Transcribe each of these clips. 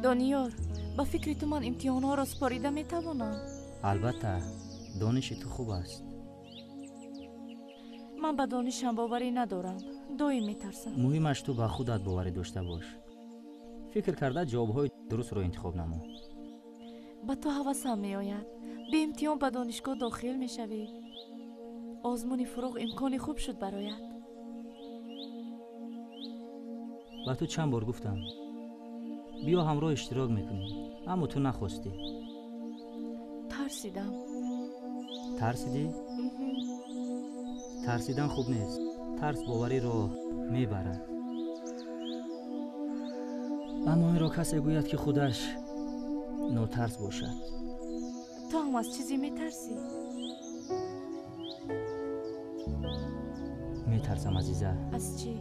Дониёр, ба фикри ту ман имтиҳонҳоро супорида метавонам? Албатта, дониши ту хуб аст. Ман ба донишам боварӣ надорам, доим метарсам. Муҳимаш ту ба худат боварӣ дошта бош. Фикр карда ҷавобҳои дурустро интихоб намо. Ба ту ҳавасам меояд. Беимтиҳон ба донишгоҳ дохил мешавӣ. Озмуни фурӯғ имкони хуб шуд бароят. Ба ту чанд бор гуфтам, биё ҳамроҳ иштирок мекунем, аммо ту нахостӣ. Тарсидам. Тарсидӣ? Тарсидан хуб нест. Тарс бовариро мебарад. Аммо инро касе гӯяд, ки худаш нотарс бошад. Ту ҳам аз чизе метарсӣ? Метарсам, азиза. Аз чӣ?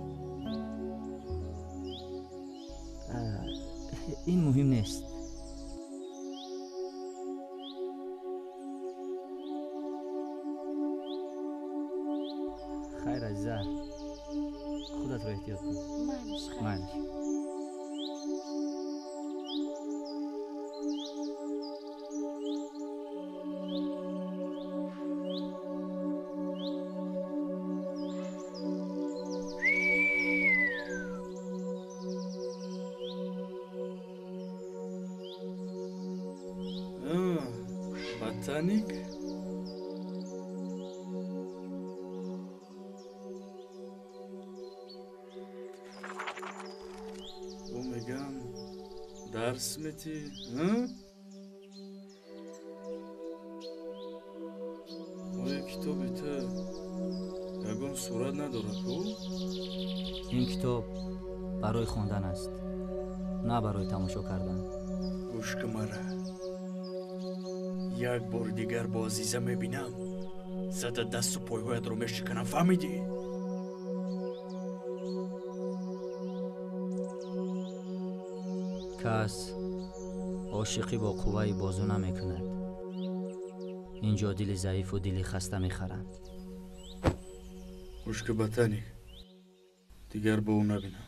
Ин муҳим нест. Хайр, азиза, худатро эҳтиёт кун. Майлиш, хайр. Майлиш. Ботаник? О, мегам, дарс метӣ? Оё китоби ту ягон сурат надорад ку? Ин китоб барои хондан аст, на барои тамошо кардан. Гӯш ку мара. Як бори дигар бо Азиза мебинам, зада дасту пойҳоятро мешиканам, фаҳмидӣ? Кас ошиқӣ бо қувваи бозу намекунад. Инҷо дили заифу дили хаста мехаранд. Гӯш ку, ботаник, дигар бо ӯ набинам.